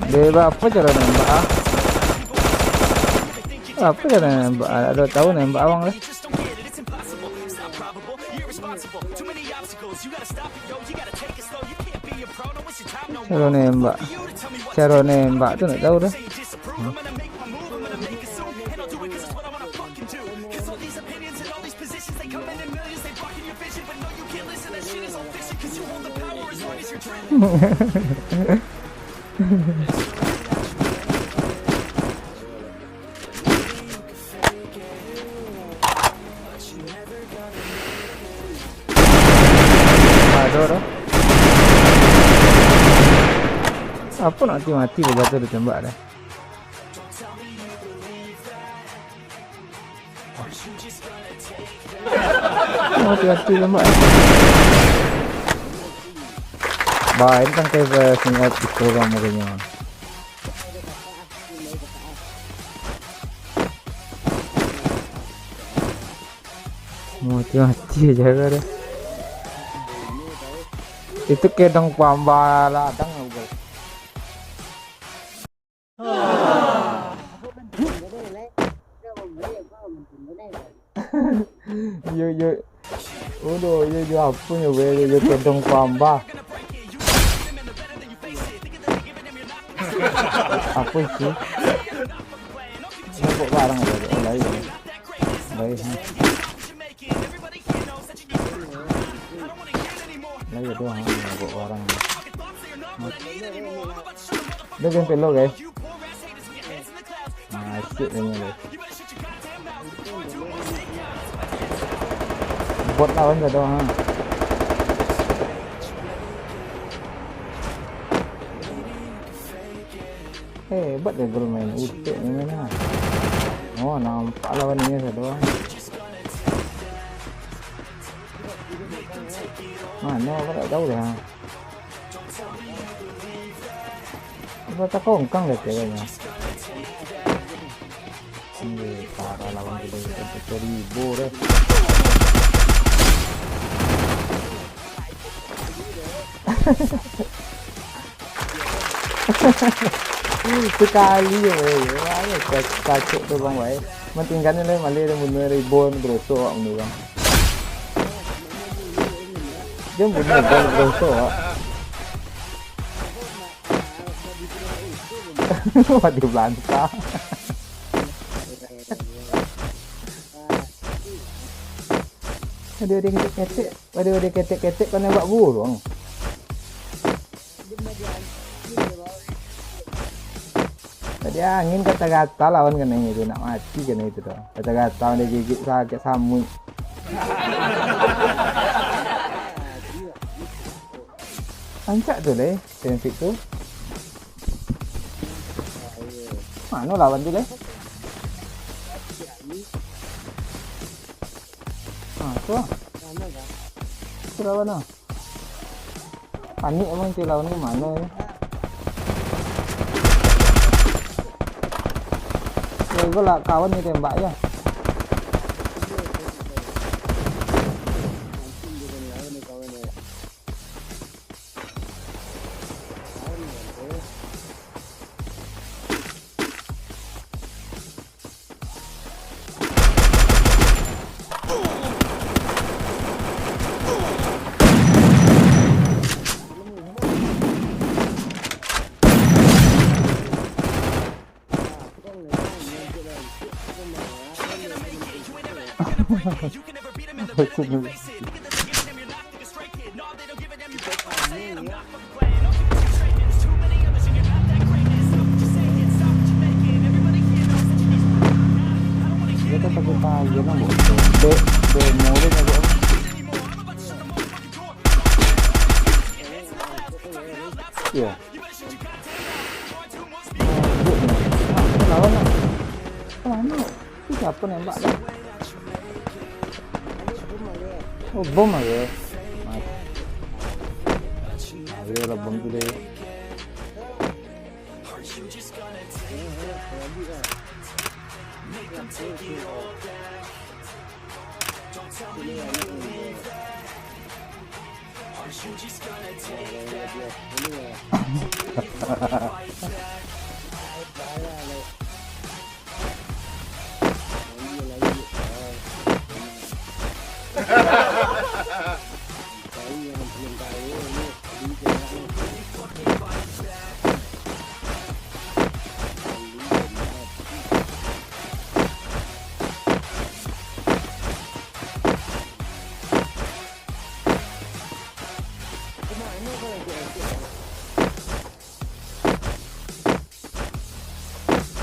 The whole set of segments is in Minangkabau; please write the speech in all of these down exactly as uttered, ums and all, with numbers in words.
Dia apa cara nembak, ah? Apa cara nembak, ah? Ada tahu nembak abang lah. Cara nembak. Cara nembak tu nak tahu dah. Aduh, aduh. Apa nak mati-mati bajatuah ditembak dah. Mati-mati tembak. Bah, ini kan kayak singgah pistol kamu kayaknya. Mati-mati aja dah. Itu kedong pamba ladang aku. Yo, yo. Udah, yo, yo, apa yo, yo, yo, kedong pamba. Apa itu? Nampak barang ada, oh, lain. Lain, ha. Lain tu, ha, nampak barang. Dia game pelo, guys. Nah, shit ini, guys. Bot lawan satu, ha. Hebat deh bro main utek ni main, ha. Oh, nampak lawan ini satu, ha. Mana aku tak tahu dah, ha. Apa takongkang dah kayaknya. Ini parah lawan kita, kita seribu deh. Sekali je, weh. Wah, ya, kac-, kacuk tu, bang, weh. Mantingkan ni lah, malih dia bunuh ribuan, berosok awak bunuh, bang. Dia bunuh ribuan, berosok awak. Waduh, belantang. Waduh, waduh, ketek-ketek. Waduh, waduh, ketek-ketek, kau nembak burung. Tadi angin kata-kata lawan kena itu, nak mati kena itu tu. Kata-kata dia gigit sakit samuik. Rancak tu leh, Senfit tu. Mano lawan tu leh? Ah, tu lah. Tu lawan lah. Panik abang tu lawan tu mano ni. Ya, gue lah kawan ni tembak je. Dia kan pakai payung kan, Bok. Dek, dek, murid kan, Bok. Iya. Bok, nah, lawan lah. Lawan lah. Itu siapa nembak tu? Oh, bom aja. Mati. Ayo lah bom tu deh.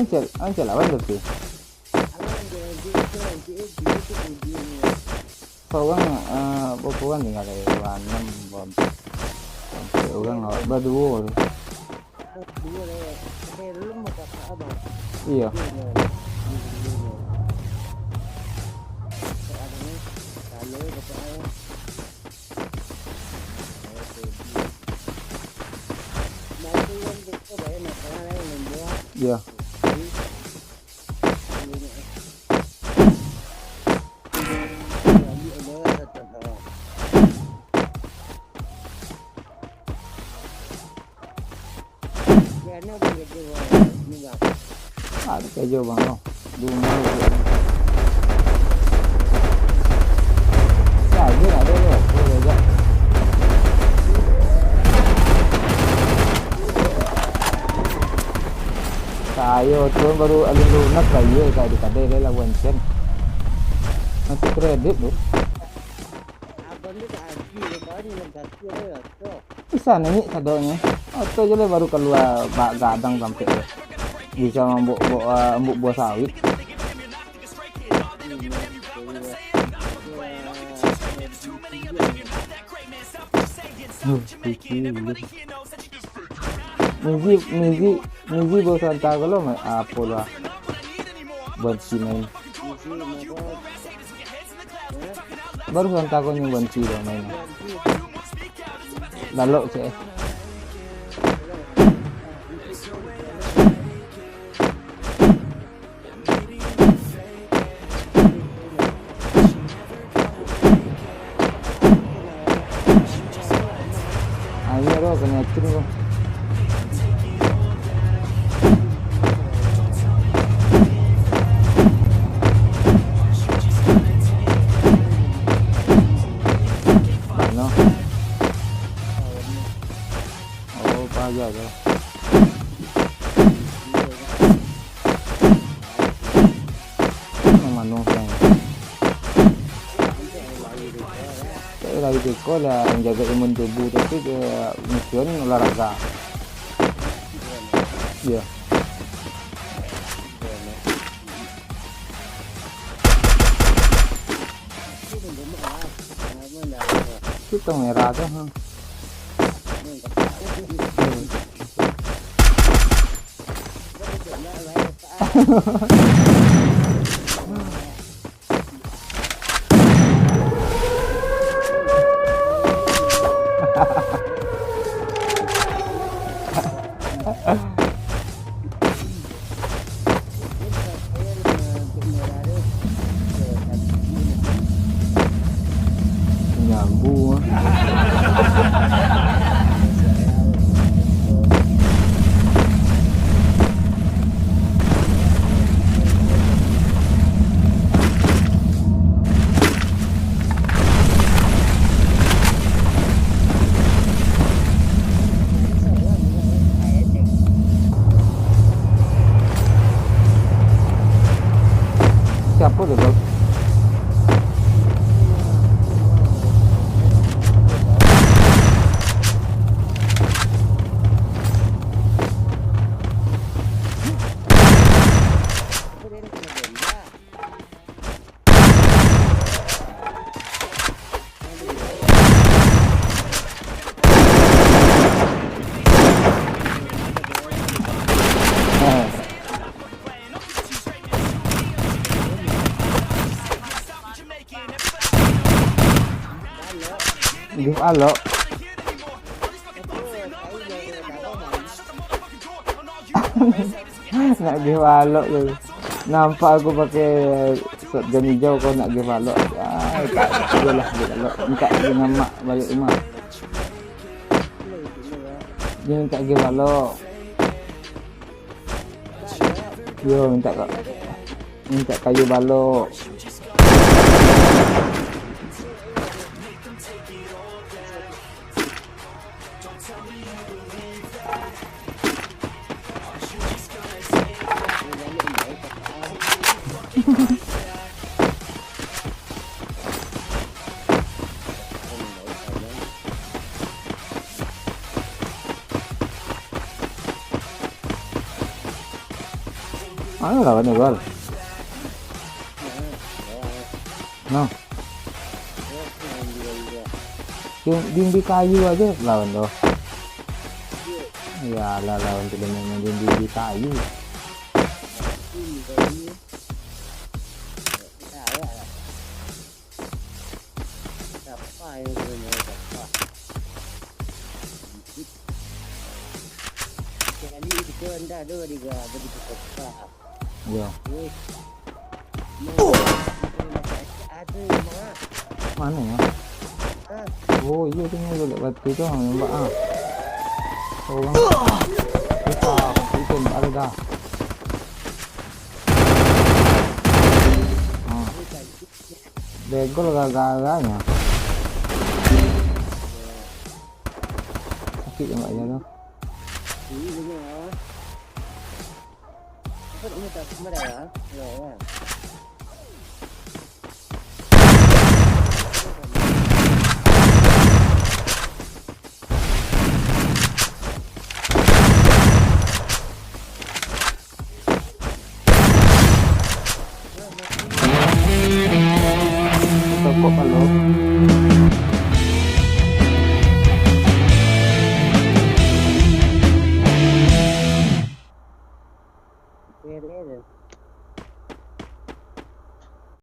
Ancel, Ancel lawan tapi. Saurang, eh, berapa urang tingga dari? Dua anam, dua ampek urang awak baduo tu. Iyo. Iyo. Ado karajo bang tu. Dunia tu. Karajo ado tu. Karajo. Sayo tu baru alun lunas lah, iyo, ka di kadai lai lah, wancen. Masih kredit tu. Bisa nengik sadonyo. Oto je lah baru kalua bak gadang sampik tu. Bisa mambuak, buak, ah, mambuak buah sawit. Huh, suci, gitu. Mizi, Mizi, Mizi baru santa ko lo, ma-, apo lo, ah. Banci main. Baru santa ko nyo banci lo main. Lalok cek, eh. Ayo, bro, kena acun, bro. Mano? Oh, paja tu. Mano, sayang? Cak lari tiko lah, manjago imun tubuh, tapi ke misiun olahraga. Iyo. Itu merah tu, ha. Nyambu, ah. Siapo tu, Bang? Game alok. Nak game alok tu. Nampak aku pakai shotgun hijau, kau nak game alok. Ah, tak, iyolah, game alok. Minta dengan mak balik rumah. Dia minta kayu balok. Yo, minta ka-, minta kayu balok. Mana lawan tu, Bal? Nah. Dinding kayu aja lawan tu. Ya lah, lawan tu dengan dinding kayu. Siapa yang punya siapa? Jadi itu anda tu di ga-, di kota. Yo. Weh. Ada mak. Mana ya? Ah. Oh, iya tu, ni lek batu tu, nembak ah. Orang. Kita, kita ada dah. Ah. Begol gara-garanya. Sakit tembak dia tu. Tokok kalau. Kere deh.